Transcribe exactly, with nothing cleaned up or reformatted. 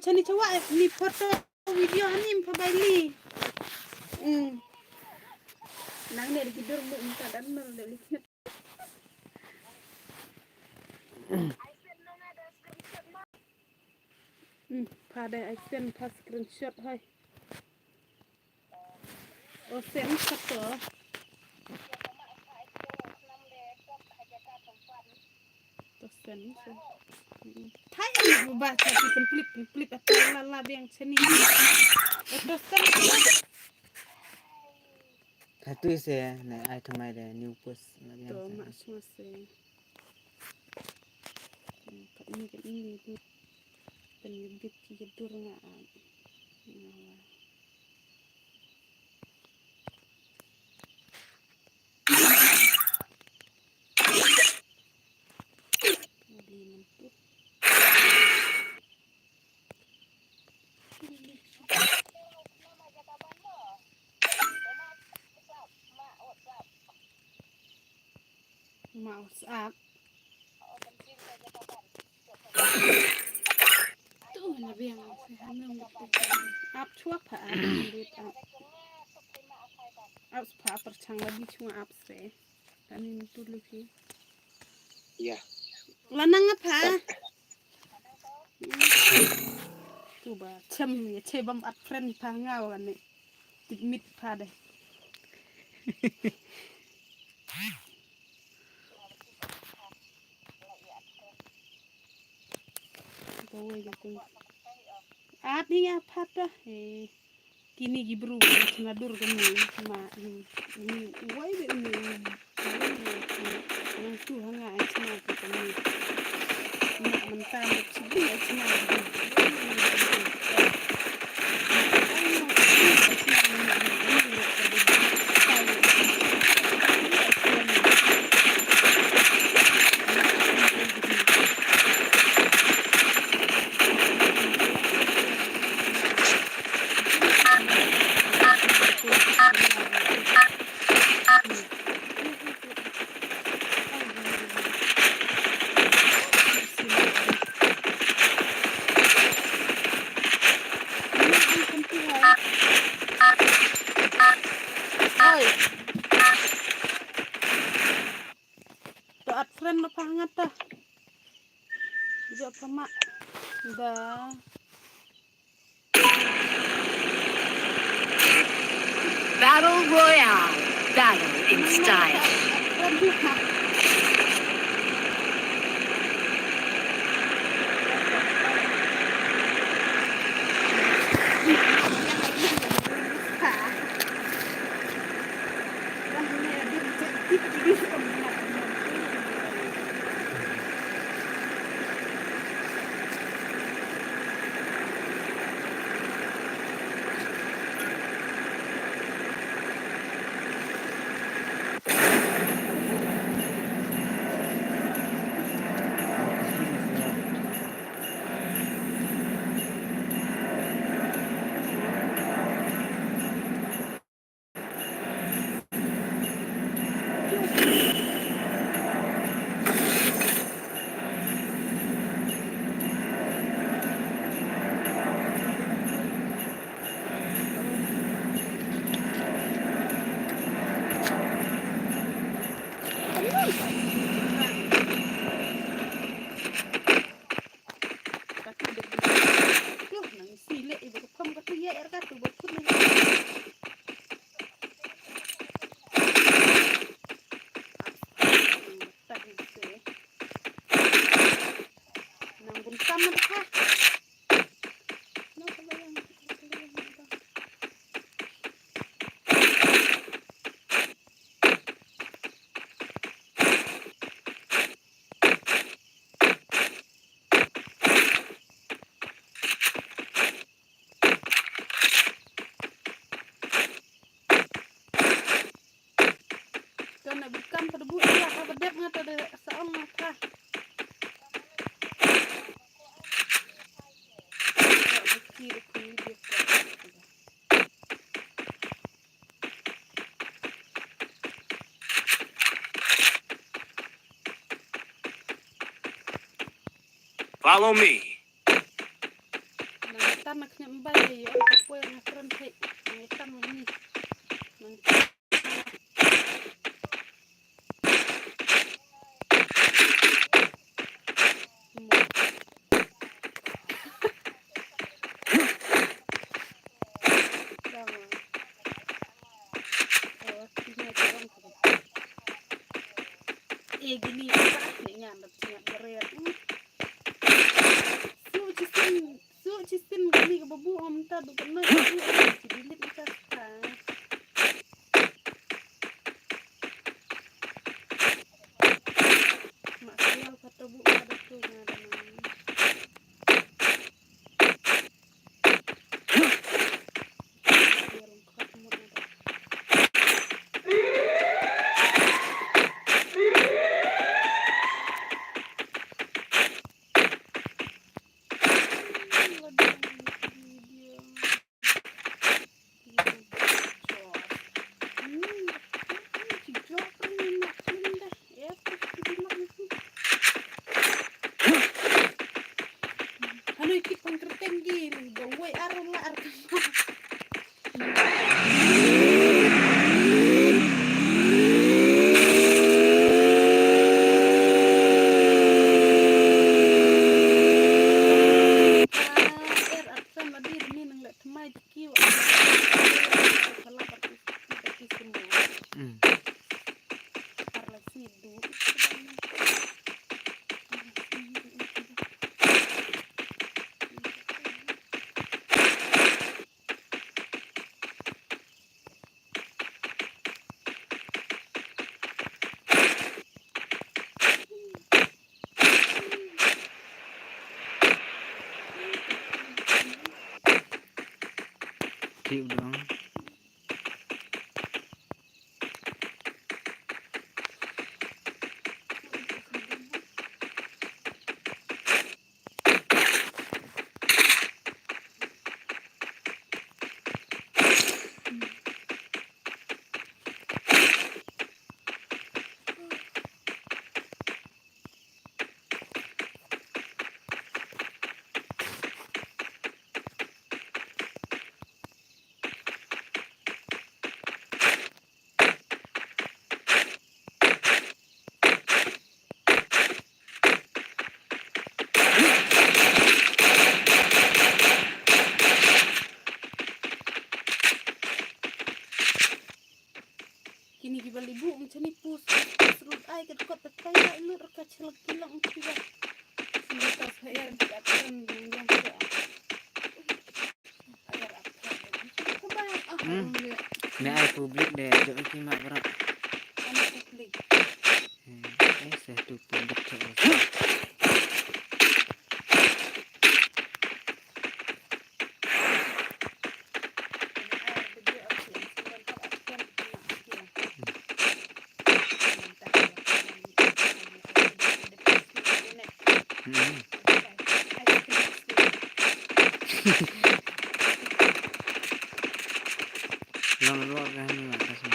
Tani chawa ni photo video hani em pha bai li. Hmm. Nang ne ki dur mu em ta dan mer de li. Hmm, pha de ai send pha screenshot hoi. O send photo. To send, send. Hmm. Thai ba cha ki pen clip, pen clip ata la la biang chani. To send. Katu se ne ai thamai de new post la biang. To ma sma se. Kat ni kat ni ni tu. Pen ni bit ki dur nga. Ma WhatsApp. Tu na biang se hanung. Ap chuak pha ap. Ap pha perchang lagi chunga ap se. Kani tu lagi. Ya. Lanang apa? Tu ba chem ya che bam at friend pha ngaw kani. Tik mit pha de. At ni ya pha ta. Eh. Kini ki bru chna dur kani ma ni wai be ni nang tu hanga ai chna ki kani. Ni mynta ni chibri ai chna. To at friend na pha ngata. Jo pha ma. Da. Battle Royale. Battle in style. To na bikam ka debu ila ka bedep nga to de sa ong nga ka. Follow me. Tan na khñiot bai ïa ka poi nga kren thik. Nang ïa tan ma ni. Nang Su chi sin, su chi sin kani ka babu om ta du kano ka bu om chi delete ka ta. Ma sial ka ta bu ka da tu nga da na. Hanu ki pangkerteng ki dong wei ar la ar. Ti u dong. Kini ki bali bu mchani pus pus rut ai kat kot ta kai ai lut ka chelak kilak mchiga. Sini tas hayar di akan yang dia. Hmm. Me ai public de jo ki ma bra. Ana public. Hmm. Eh, saya tu public tu. Hmm. Long ruh kan ni lah kasih.